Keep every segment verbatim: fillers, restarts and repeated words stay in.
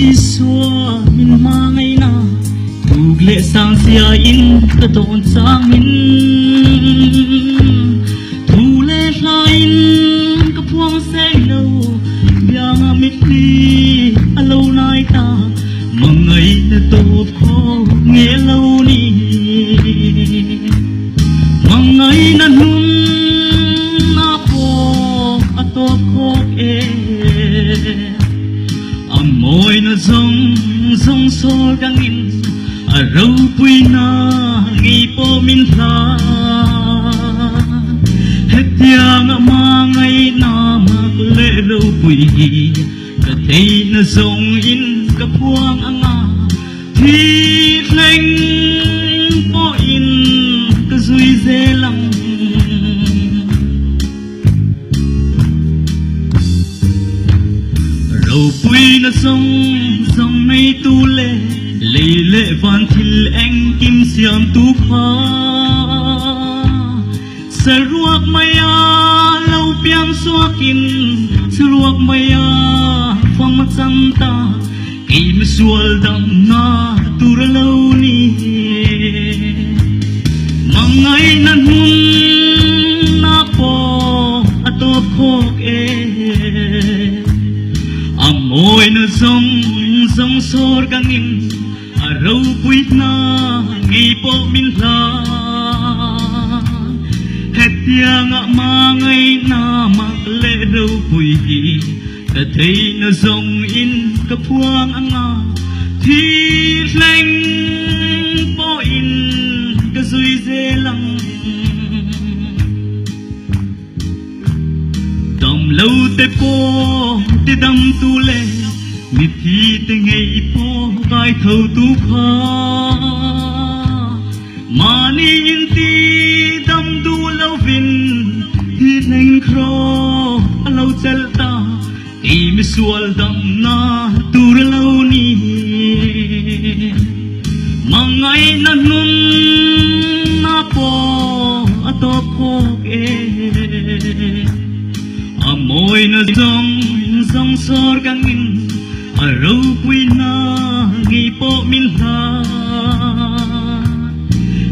Isua min hmangaihna tuk leh sâng zia in ka dawn chang in, thu leh hla in ka phuang seng lo, biang ah mitthli a lo nâi ta, hmangaihna tawp khawk ngei lo ni. Hmangaihna nun a pawh a tawp khawk e. A mâwina zawng zawng sawr kang in, a ropuina ngei pawh min hlan. Hetiang ah hmangaihna mak leh ropui hi ka theihna zawng in ka phuang ang a, thi thleng pawh in ka zui zel ang. Ropuina zawng zawng neitu leh lei leh vân thil engkim siamtu kha, saruak mei ah lo piang suak in, saruak mei ah fam a chang ta, keima sual damna tur a lo ni. Hmangaihna nun a pawh a tawp khawk e. A mâwina zawng zawng sawr kang in, a ropuina ngei pawh min hlan. Hetiang ah hmangaihna mak leh ropui hi ka theihna zawng in ka phuang ang a, thi thleng pawh in ka zui zel ang. Dam lo te pawh ti damtu leh mitthi te ngei pawh kai thotu kha, mâni in ti dam duh lo vin, thi thleng khro a lo chelh ta, keima sual damna tur a lo ni. Hmangaihna nun a pawh a tawp khawk e. A mâwina zawng zawng sawr kang in, a ropuina ngei pawh min hlan.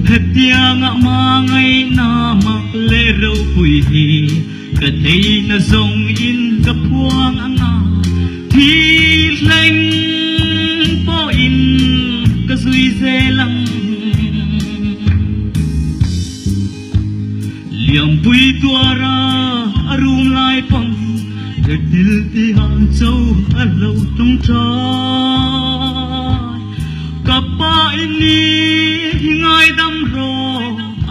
Hetiang ah hmangaihna mak leh ropui hi ka theihna zawng in ka phuang ang a, thi thleng pawh in ka zui zel ang. Liampui tuar ah a rûm lai pang, ka thil ti hang cho a lo tlung ṭhâi. Ka pa in ni hi ngaidam rawh,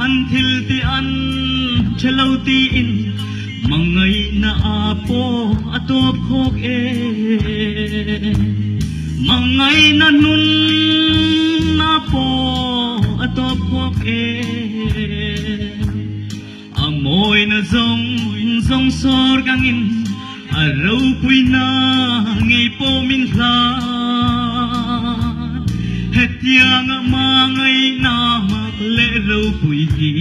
an thil ti an ṭha lo tiin, hmangaihna a pawh a tawp khawk e. Hmangaihna nun a pawh a tawp khawk e. A mâwina zawng zawng sawr kang in, a ropuina ngei pawh min hlan. Hetiang ah hmangaihna mak leh ropui hi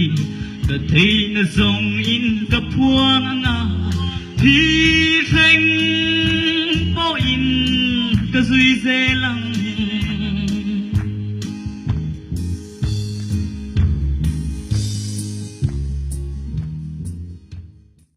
ka theihna zawng in ka phuang ang a, thi thleng pawh in ka zui zel.